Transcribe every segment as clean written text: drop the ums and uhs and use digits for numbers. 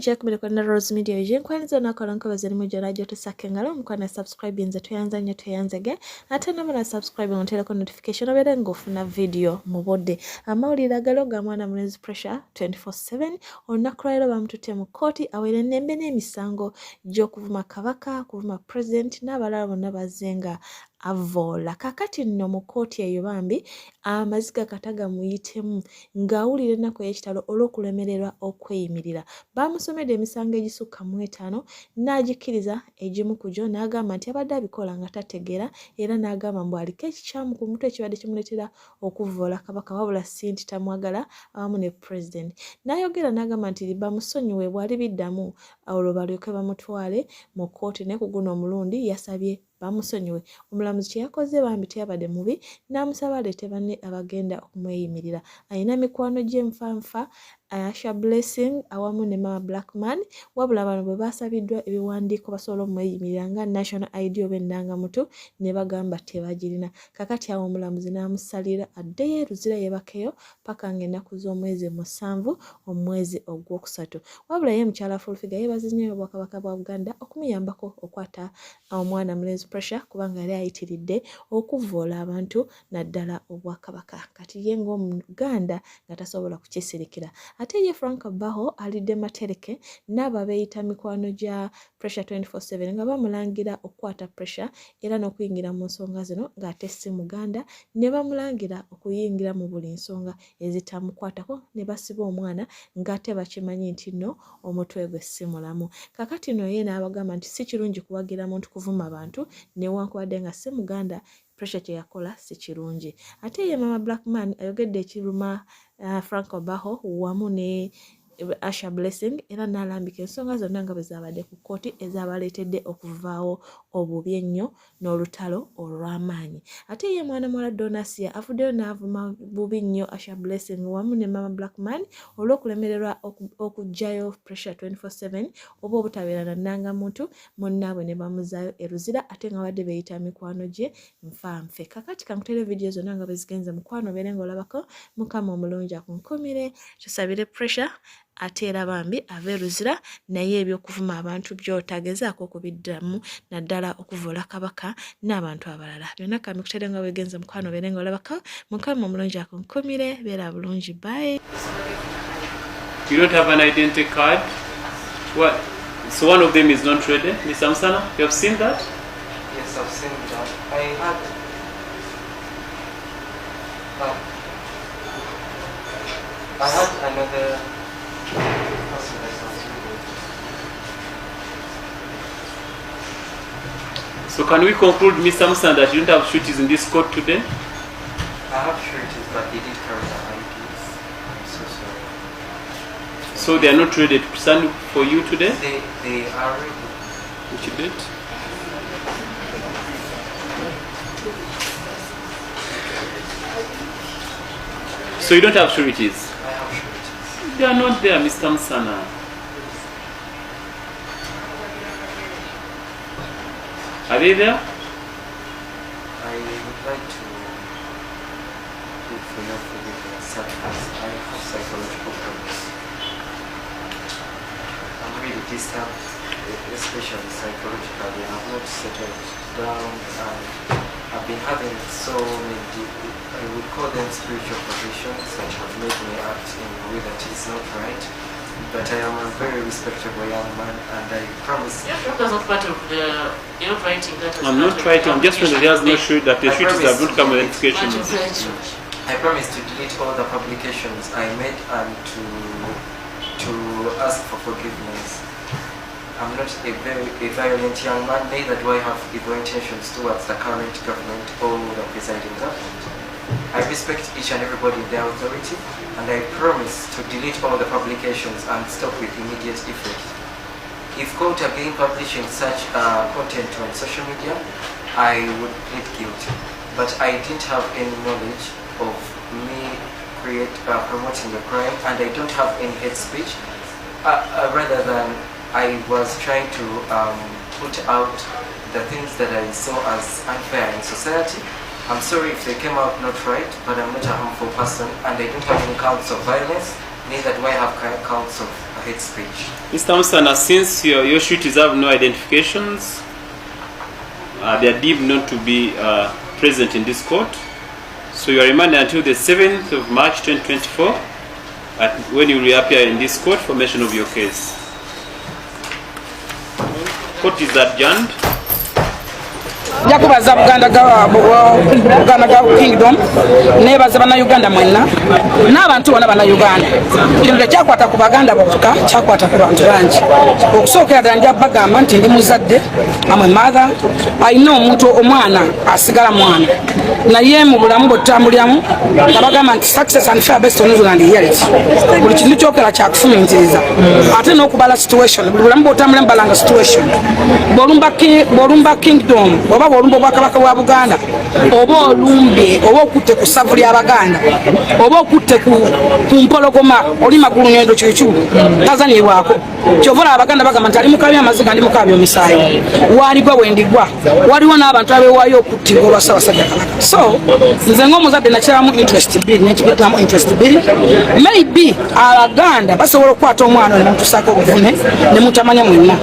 Kyekumire kwa Rose Media Eugene kwanza nakola nkoba zirimu gyona gyotusaka engalo omukwano subscribe nze tweyanza nnyo tweyanzege ate namala subscribe ontereko notification obeere ng'ofuna video mu budde. Amawulire agaliwo ga mwana mulenzi Pressure 24/7 olunaku lwaleero bamututte mu kkooti awere nnembe n'emisango gy'okuvuma Kabaka, okuvuma President n'abalala bonna bazze nga avvoola. Kaakati nno mu kkooti eyo bambi amaziga kata gamuyitemu ng'awulira ennaku ey'ekitalo olw'okulemererwa okweyimirira. Baamusomedde emisango egisukka mu etaano n'agikkiriza egimu ku gyo n'agamba nti abadde abikola nga tategeera era n'agamba mbu aliko ekikyamu ku mutwe ekibadde kimuleetera okuvvoola Kabaka wabula si nti tamwagala awamu ne Pulezidenti. N'ayogera n'agamba nti bamusonyiwe bw'alibiddamu olwo balyoke bamutwale mu kkooti naye ku guno omulundi yasabye bamusonyiwe. Omulamuzi kye yakoze bambi teyabadde mubi n'amusaba aleete banne abagenda okumweyimirira. Alina mikwano gye nfanfa Asha Blessing awamu ne Mama Blackman wabula bano bwe baasabiddwa ebiwandiiko basobola omweyimirira nga National ID oba endangamuntu ne bagamba tebagirina. Kakati awo omulamuzi n'amusalira addeyo e Luzira yeebakeyo paka ng'ennaku z'omwezi 7 omwezi ogwokusatu. Wabula ye mukyala Full Figure yeebaza nnyo Obwakabaka bwa Buganda okumuyambako okwata omwana mulenzi Pressure kubanga yali ayitiridde okuvvoola abantu naddala Obwakabaka. Kati ye ng'Omuganda nga tasobola kukisirikira. Ate ye Frank Baho alidde matereke n'abo abeeyita mikwano gya Pressure 24/7 nga bamulangira okukwata Pressure era n'okuyingira mu nsonga zino ng'ate si Muganda ne bamulangira okuyingira mu buli nsonga ezitamukwatako ne basiba omwana ng'ate bakimanyi nti nno omutwe gwe si mulamu. Kakati no ye n'abagamba nti si kirungi kuwagira muntu kuvuma bantu newankubadde nga si Muganda Pressure kye yakola si kirungi. Ate ye Mama Blackman ayogedde ekiruma Frank Obaho wamu ne Asha Blessing era n'alambika ensonga zonna nga bwe zaabadde ku kkooti ezabaleetedde okuvaawo obubi ennyo n'olutalo olw'amaanyi. Ate ye mwana muwala Donasia avuddeyo n'avuma bubi nnyo Asha Blessing wamu ne Mama Blackman olw'okulemererwa okuggyayo Pressure 24/7 oba obutabeera na nnangamuntu munnaabwe ne bamuzaayo e Luzira ate nga badde beeyita mikwano gye nfanfe. Kakati kankuteere vidiyo zonna nga bwe zigenze mukwano obeere ng'olabako. Mukama omulungi akunkumire, tusabire Pressure ate era bambi ave e Luzira naye eby'okuvuma abantu by'otagezaako okubiddamu naddala okuvoola Kabaka n'abantu abalala byonna kambikutere nga wegenze mukwano obeere nga olabako. Mukama omulungi akunkumire, beera bulungi, bye. You don't have an identity card? What? So one of them is not ready. Mr. Musana, you have seen that? Yes, I've seen that. I had another person that was reading. So can we conclude, Mr. Musana, that you don't have sureties in this court today? I have sureties, but they did carry the IDs. I'm so sorry. So they are not ready to stand for you today? They are ready. Which date? So you don't have sureties? I have sureties. They are not there, Mr. Musana. Are they there? I would like to plead for your forgiveness. I have psychological problems. I'm really disturbed, especially psychologically. I've not settled down and I've been having so many, I would call them spiritual positions that have made me act in a way that is not right. But I am a very respectable young man and I promise... That's not part of the... You're not writing that as I'm not writing, I'm just trying to just make sure that the sureties have not come with identifications. I promise to delete all the publications I made and to ask for forgiveness. I'm not a violent young man, neither do I have evil intentions towards the current government or the presiding government. I respect each and everybody in their authority, and I promise to delete all the publications and stop with immediate effect. If caught again publishing such content on social media, I would plead guilty. But I didn't have any knowledge of me promoting the crime, and I don't have any hate speech. Rather than I was trying to put out the things that I saw as unfair in society. I'm sorry if they came out not right, but I'm not a harmful person, and I don't have any counts of violence, neither do I have counts of a hate speech. Mr. Musana, since your sureties have no identifications, they are deemed not to be present in this court. So you are remanded until the 7th of March 2024, when you reappear in this court for mention of your case. Court is adjourned. Nja kubaza Buganda Kingdom, nebaza Bannayuganda mwenna n'abantu bonna Bannayuganda. Kino tekyakwata ku Baganda bokka, kyakwata ku bantu bangi. Okusookera ddala nja bagamba nti ndi muzadde, amwe mother alina omuntu, omwana asigala mwana, naye mu bulamu bwe tutambuliramu nga bagamba nti success and fair based on reason and reality. Buli kintu kyokera kyakufumiitiriza ate n'okubala situation. Buli bulamu bw'otambuliramu balanga situation. Bw'olumba kingdom oba bw'olumba obwakabaka bwa Buganda, oba olumbye oba okutte ku ssavu ly'Abaganda oba okutte ku mpologoma, oli magulu ngendo kyekyu tazanyibwako. Kyova olaba Abaganda bagamba nti ali mukabya amaziga, ndi mukabya omusaayi, waligwa wendigwa. Waliwo n'abantu abewaayo okuttibwa olwa Ssaabasajja Kabaka. So nze ng'omuzadde nakirabamu interest bbiri, nekibiramu interest bbiri. Maybe Abaganda basobola okukwata omwana ne bamutusaako obuvune ne mutamanya mwenna.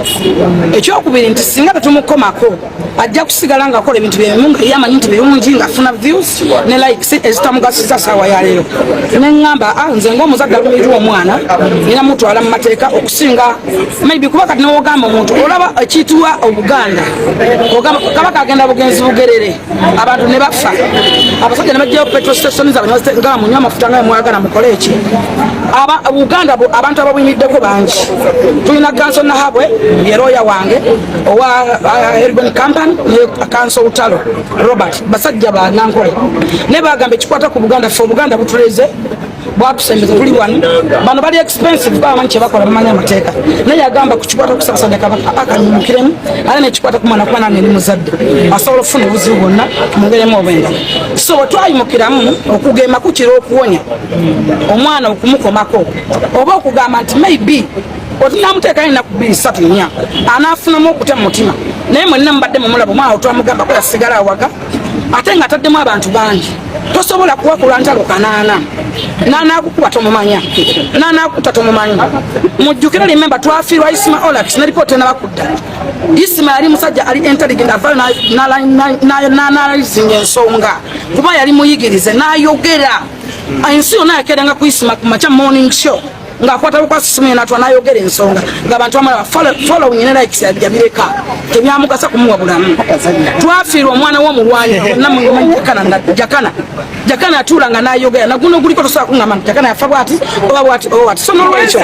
Ekyokubiri nti singa tetumukomako, ajja kusigala ng'akola ebintu byebimu nga ye amanyi nti birungi, ng'afuna views ne likes ezitamugasiza. Saawa ya leero neŋŋamba, ah, nze ng'omuzadde alumirirwa omwana, nina mutwala mu mateeka okusinga maybe, kuba kati newogamba omuntu olaba ekiyitibwa Obuganda, ogamba Kabaka agenda bugenzi bugerere, abantu ne bafa, abasajja ne bajjayo petrol station zaabwe nga munywa amafuta nga mwagala mukole eki. Aba Uganda abantu ababuyimiddeko bangi. Tulina Ganso Nahabwe, ye lawyer wange owa Elgon Company, ne Counsel Utalo Robert, basajja ba Nankole, naye bagamba ekikwata ku Buganda, ffe Obuganda butuleze, bwatusembeza, tuli wano. Bano bali expensive, bamanyi kyebakola, bamanyi amateeka. Naye yagamba ku kikwata ku Ssaabasajja Kabaka akanyumukiremu, ate nekikwata ku mwana, kuba nange ndi muzadde asobola okufuna obuzibu bwonna mu ngeri emu oba endala. So bwe twayimukiramu okugema kukira okuwonya omwana, okumukomako oba okugamba nti maybe otinamuteekayo ennaku 2, 3, 4, anaafunamu okutya mu mutima. Naye mwenna mubadde mumulaba omwana otwamugambako yasigala awaga, ate nga ataddemu abantu bangi. Tosobola kuwakula ntalo kanaana, nanakukuba tomumanya, nanakuta tomumanyi. Mujjukire, remember, twafiirwa Isma Olax ne ripooti enabakudda. Isma yali musajja ali intelligent, avayo n'analyzinga ensonga, kuba yali muyigirize, n'ayogera. Ensi yonna yakeranga ku Isma ku makya, morning show, ng'akwata bukwasi simu yenatwa n'ayogera ensonga ng'abantu bamulaba. Following ne likes yabireka, tebyamugasa kumuwa bulamu. Twafiirwa omwana w'omulwanyi Jakana. Jakana, Jakana atuula nga n'ayogera naguno guliko, tosobola kuŋŋamba nti Jakana yafa bwati oba bwati oba bwati. So nolwekyo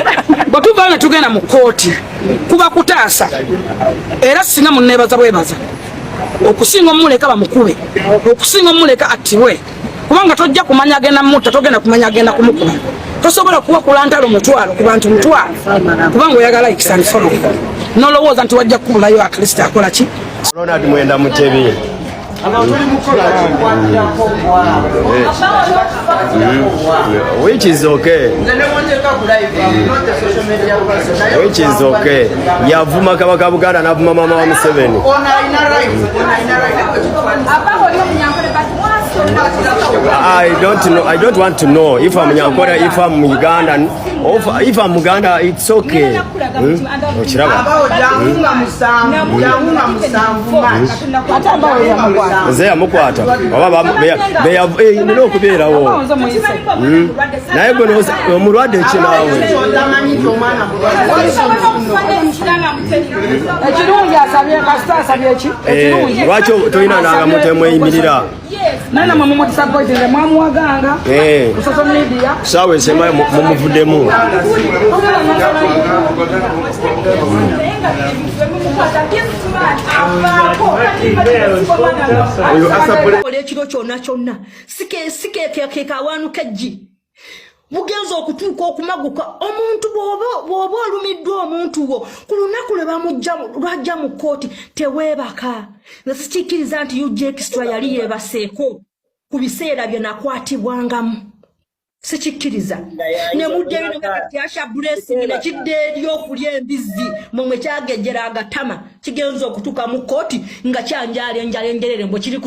bwe tuvaayo ne tugenda mu kooti kuba kutaasa, era singa muneebaza bwebaza okusinga omuleka bamukube, okusinga omuleka attibwe, kubanga tojja kumanya agenda mutta, togenda kumanya agenda kumukuba. Tosobola kuwakula ntalo 1,000 ku bantu 1,000 kubanga oyagala likes and follow, nolowooza nti wajja kukubulayo at least akola ki. Ronald Mwenda Mutebi. Which is okay. Which is okay. Yavuma Kabaka Buganda n'avuma mama wa Museveni. I don't know. I don't want to know if I'm Nyankore, if I'm Ugandan, or if I'm Uganda, it's okay. Okiraba? Nze yamukwata oba nina okubeerawo naye gwe omulwadde kinaawe. Ekirungi asabye, kasita asabye eki ekirungi. Lwaki tolina nanga mutemu eyimirira? Naye namwe mumudisappointinze, mwamuwaganga ku social media. Saawa esemayo mumuvuddemu. Kola ekiro kyonna kyonna sikekekawaanu kejji bugenza okutuuka okumaguka. Omuntu bw'oba olumiddwa omuntu wo ku lunaku lwe bamujja lwajja mu kkooti, teweebaka. Nze sikikkiriza nti UG Extra yali yeebaseeko ku biseera bye nakwatibwangamu. Sikikkiriza. Ne mudda eri kati Asha Blessing ne kidda eri okulya embizzi mwe mwe kyagejjera agatama kigenza okutuuka mu kkooti nga kyanjala enjala enjerere mbu kiri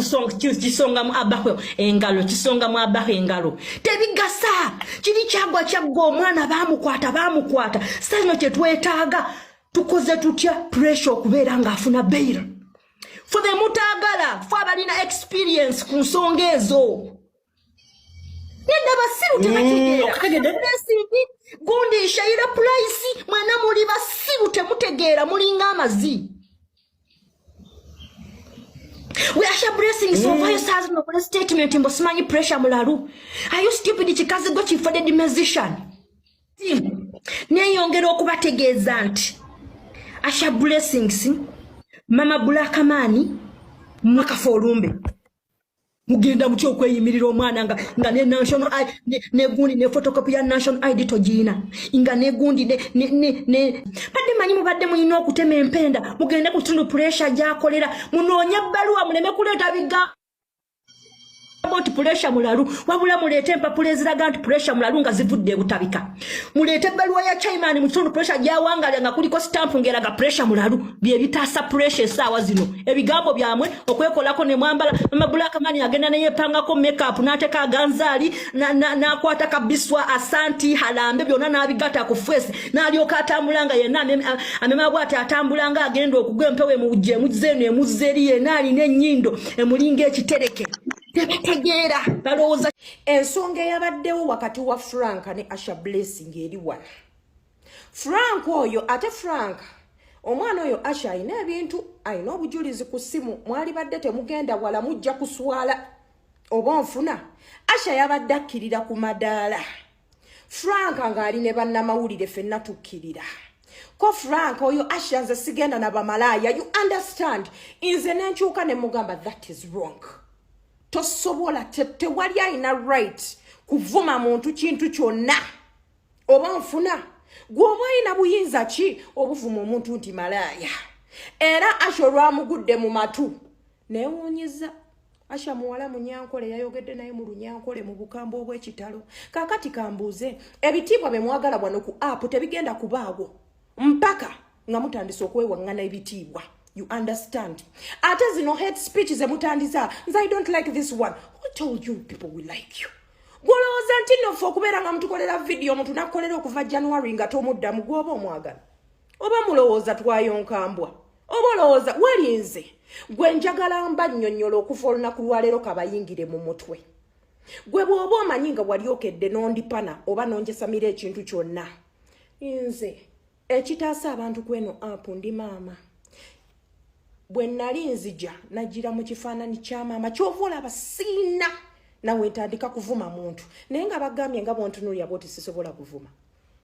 kisongamu abaho engalo, kisongamu abaho engalo. Tebigasa, kiri kyagwa kyaggwa, omwana baamukwata baamukwata. Sasa kye twetaaga tukoze tutya pressure okubeera ng'afuna bail? Fe be mutaagala, fe abalina experience ku nsonga ezo. Nedda, basiru tebategeera. Blessing, gundi Shaira Price, mwena muli basiru, temutegeera, mulinga amazi. We Asha Blessing, so vayo saa zino okole statement mbu simanyi Pressure mulalu. Are you stupid? Kikazi gwe kifoded musician. Neyongera okubategeeza nti Asha Blessings, Mama Blackman, mwakafa olumbe mugenda mutya okweyimirira omwana nga ne national negundi ne photocopy ya national ID togiina, nga negundi ne badde manyi mubadde mulina okutema empenda, mugende ku kitundu Pressure gyakolera, munoonye ebbaluwa, muleme kuleeta bigambo nti Pressure mulalu, wabula muleete empapula eziraga nti Pressure mulalu nga zivudde ebutabika. Muleete ebbaluwa ya chairman mu kitundu Pressure gyawangalira nga kuliko sitampu ng'eraga Pressure mulalu. Bye bitaasa Pressure essaawa zino. Ebigambo byamwe okwekolako ne mwambala, Mama Black Man agenda neyepangako makeup, n'ateeka aganzaali, n'akwata kabiswa asanti halambe byonna n'abigata ku face, n'alyoka atambula nga yenna amema bw'ati, atambula nga agenda okugwa empewo emujja emuzza eno emuzza eri, yenna alina ennyindo emulinga ekitereke. Tebategeera, balowooza Ensonga eyabaddewo wakati wa Frank ne Asha Blessing eri wano. Frank oyo, ate Frank omwana oyo Asha alina ebintu, alina obujulizi ku ssimu. Mwali badde temugenda wala, mujja kuswala oba onfuna. Asha yabadde akkirira ku madaala, Frank ng'ali ne bannamawulire, ffenna tukkirira ko Frank oyo Asha, nze sigenda na bamalaaya, you understand? Nze nenkyuka ne mugamba, "That is wrong, tosobola, tewali alina right kuvuma muntu kintu kyonna." Oba nfuna, gweoba olina buyinza ki obuvuma omuntu nti malaaya? Era Asha olwamugudde mu matu neewuunyiza. Asha muwala Munyankole, yayogedde naye mu Lunyankole mu bukambwe obw'ekitalo. Kaakati kambuuze, ebitiibwa bye mwagala wano ku app tebigenda kubaawo mpaka nga mutandise okwewaŋŋana ebitiibwa, you understand? Ate zino hate speech ze mutandiza, nze I don't like this one. Who told you people will like you? Gwolowooza nti nno ffe okubeera nga mutukolera vidiyo, omuntu nakukolera okuva January nga tomuddamu, gwoba omwagala? Oba mulowooza twayonkambwa? Oba olowooza walinze gwe? Njagala mba nnyonnyola okuva olunaku lwaleero, kabayingire mu mutwe. Gwe bw'oba omanyi nga walyokedde n'ondipana oba n'onjesamira ekintu kyonna, nze ekitaasa abantu kweno app, ndi maama. Bwe nali nzija nagira mu kifaananyi kya maama, kyova olaba siina nawe ntandika kuvuma muntu, naye nga bagambye nga bwontunuulira bwoti sisobola kuvuma.